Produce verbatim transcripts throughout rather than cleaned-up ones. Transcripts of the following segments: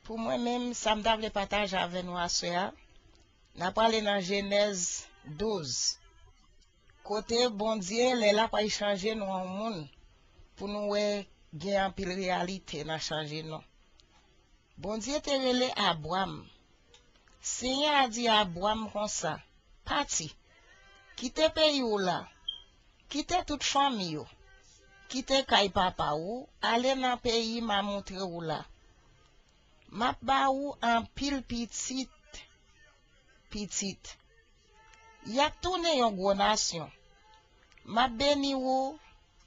Pou mwen menm, sa m ta vle pataje avè nou aswè a, n a prale nan Jenèz douz, kote Bondye lè l ap al chanje nou an moun, pou nou wè gen anpil reyalite nan chanje non. Bondye te rele Abwam. Senyè a di Abwam konsa, pati, kite peyi w la, kite tout fanmi w, kite kay papa w, ale nan peyi m a montre w la. M ap ba ou anpil pitit pitit. Y ap tounen yon gwo nasyon. M ap beni ou,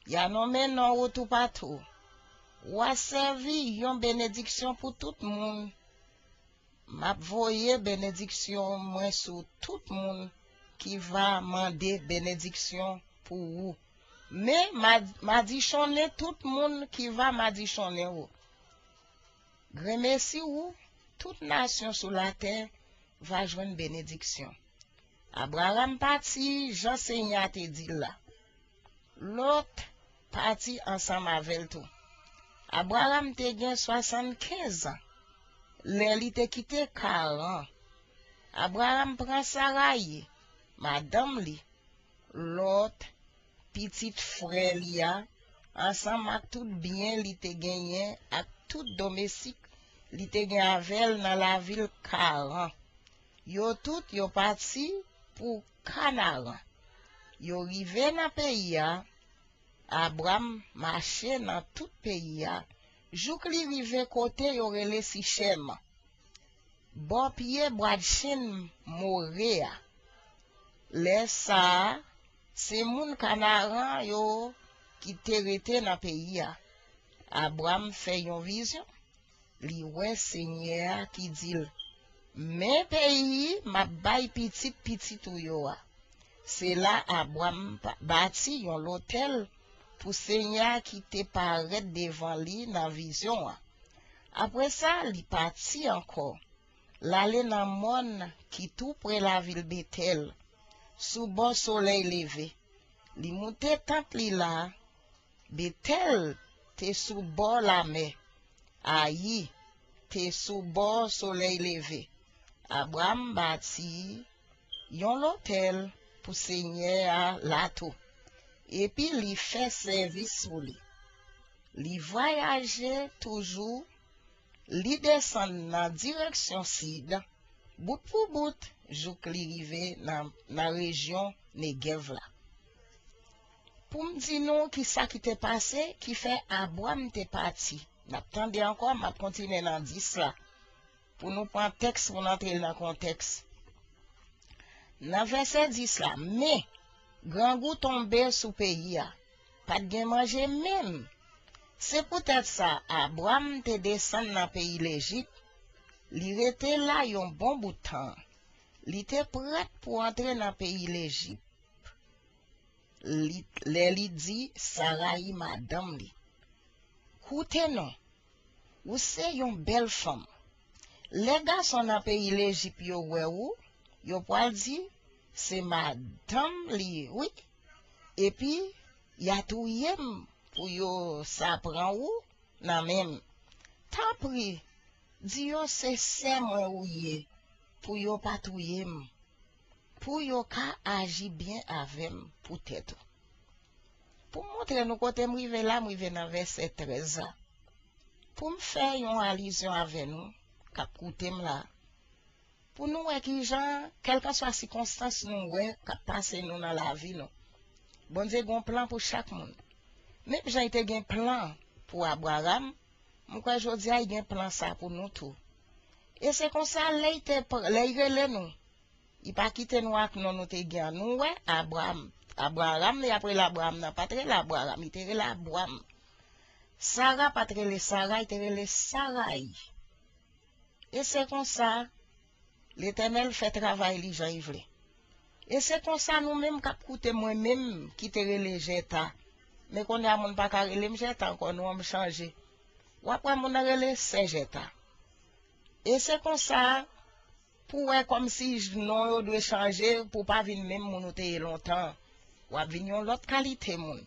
y a nonmen non ou toupatou. W a sèvi yon benediksyon pou tout moun. M ap voye benediksyon mwen sou tout moun ki va mande benediksyon pou ou. Men m a, m a dichonnen tout moun ki va madichonnen ou. Grenmesi ou, tout nasyon sou latè va jwenn benediksyon. Abraram pati jan Senyè a te di l la. Lòt pati ansanm avè l tou. Abraram te gen swasannkenz an lè li te kite Karan. Abraram pran Sarayi, madanm li, Lòt, pitit frè li a, ansanm ak tout byen li te genyen ak tout domestik li te gen avè l nan lavil Karan. Yo tout yo pati pou Kanaran. Yo rive nan peyi a, Abram mache nan tout peyi a, jouk li rive kote yo rele Sichèm, bò pye bwadchen More a. Lè sa a, se moun Kanaran yo ki te rete nan peyi a. Abram fè yon vizyon, li wè Senyè a ki di l, men peyi m ap bay pitit pitit ou yo a. Se la Abram pa- bati yon lotèl pou Senyè a ki te parèt devan li nan vizyon an. Apre sa, li pati ankò. L ale nan mòn ki tou pre lavil Betèl, sou bò solèy leve. Li moute tant li la. Betèl te sou bò lamè. Ayi te sou bò solèy leve. Abram bati yon lotèl pou Senyè a la tou, epi li fè sèvis pou li. Li vwayaje toujou, li desann nan direksyon sid, bout pou bout, jouk li rive nan, nan rejyon Negèv la. Pou m di nou ki sa ki te pase, ki fè Abram te pati. N ap tande ankò, m ap kontinye nan dis la. Pou nou pran tèks, pou n antre l nan kontèks. Nan vèsè dis la, men, grangou tonbe sou peyi a. Pa t gen manje menm. Se poutèt sa, Abram te desann nan peyi Lejip. Li rete la yon bon bout tan. Li te prèt pou antre nan peyi Lejip. Li, lè li di Sarayi, madanm li, koute non, ou se yon bèl fanm. Lè gason nan peyi Lejip yo wè ou, yo pral di, se madanm li ye, wi. Epi, y a touye m pou yo sa pran ou nan men m. Tanpri, di yo se sè mwen ou ye, pou yo pa touye m, pou yo ka aji byen avè m poutèt ou. Pou m montre nou kote m rive la, m rive nan vèsè trèz la. Pou m fè yon alizyon avè nou, k ap koute m la, pou nou wè kijan, kèlkanswa sikonstans nou wè k ap pase nou nan lavi nou, Bondye gen yon plan pou chak moun. Menm jan li te gen plan pou Abraram, m kwè jodi a li gen plan sa pou nou tou. E se konsa, lè li te pr- lè li rele nou, li pa kite nou ak non nou te gen an. Nou wè, Abram, Abraram, li ap rele Abraram nan, pa t rele Abraram, li te rele Abwam. Sara pa t rele Sara, li te rele Sarayi. E se konsa, Letènèl fè travay li jan li vle. E se konsa nou menm k ap koute mwen menm ki te rele Jèta. Men kounye a moun pa ka rele m Jèta ankò, non an m chanje. W ap wè moun nan rele Sè Jèta. E se konsa, pou wè kòmsi j- non yo dwe chanje, pou w pa vin menm moun ou te ye lontan. W ap vin yon lòt kalite moun.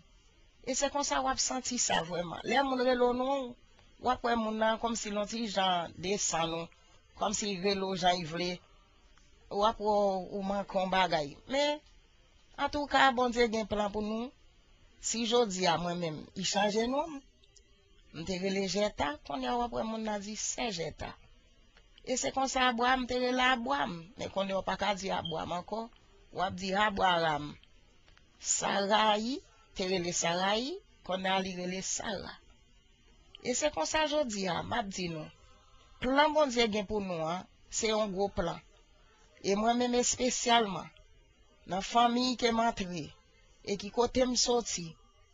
E se konsa w ap santi sa vrèman. Lè moun rele w non, w ap wè moun nan kòmsi l on ti jan desann ou, kòmsi l rele w jan l vle, w ap wè w manke yon bagay. Men, antouka, Bondye gen plan pou nou. Si jodi a, mwen menm, li chanje non m, m te rele Jèta, kounye a w ap wè moun nan di Sè Jèta. E se konsa Abwam te rele Abwam, men kounye a w pa ka di Abwam ankò, w ap di Abwaram. Sarayi te rele Sarayi, kounye a li rele Sara. E se konsa jodi a, m ap di nou, plan Bondye gen pou nou an, se yon gwo plan. E mwen menm espesyalman, nan fanmi ke m antre, e ki kote m soti,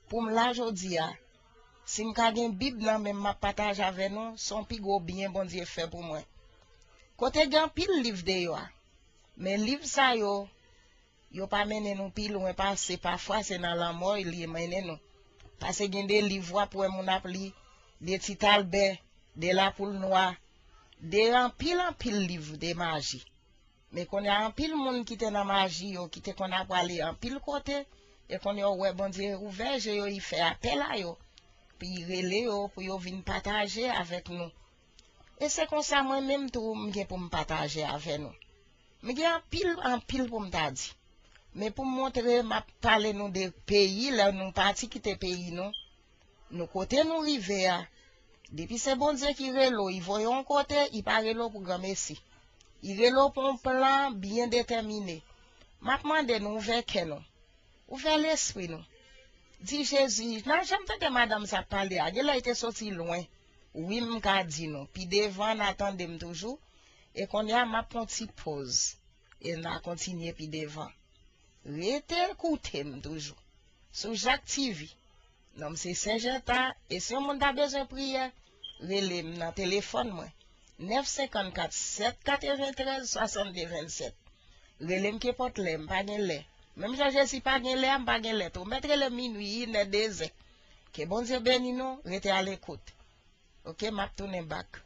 pou m la jodi a, si m ka gen Bib nan men m, m ap pataje avè nou, se yon pi gwo byen Bondye fè pou mwen. Kote gen anpil liv deyò a, men liv sa yo, yo pa mennen nou pi lwen pase, pafwa se nan lanmò li mennen nou. Pase gen de liv w ap wè moun ap li, de Ti Talbè, de Lapoul Nwa, de anpil anpil liv de maji. Men kounye a anpil moun ki te nan maji yo, ki te konn ap prale anpil kote, e kounye a w wè Bondye ouvè je yo, li fè apèl a yo, pou li rele yo, pou yo vin pataje avèk nou. E se konsa mwen menm tou, m gen pou m pataje avè nou. M gen anpil, anpil pou m ta di. Men pou m montre, m ap pale nou de peyi, lè nou pati kite peyi nou, nou kote nou rive a. Depi se Bondye ki rele w, li voye w yon kote, li pa rele w pou granmesi. Li rele w pou yon plan byen detèmine. M ap mande nou ouvè kè nou, ouvè lespri nou. Di Jezi, nan jan m tande madanm sa ap pale a, genlè li te soti lwen. Wi, m ka di nou, pi devan n a tande m toujou. E kounye a, m ap pran ti pòz. E n a kontinye pi devan. Rete koute m toujou sou Jak T V. Non m se Sè Jèta, e si yon moun ta bezwen priyè, rele m nan telefòn mwen, nèf senkannkat sèt katreventrèz swasannde vennsèt. Rele m kenpòt lè, m pa gen lè. Menm jan Jezi pa gen lè a, m pa gen lè tou. Mèt rele m minwi, inè, dezè. Ke Bondye beni nou, rete alekout. Oke, m ap tounen bak.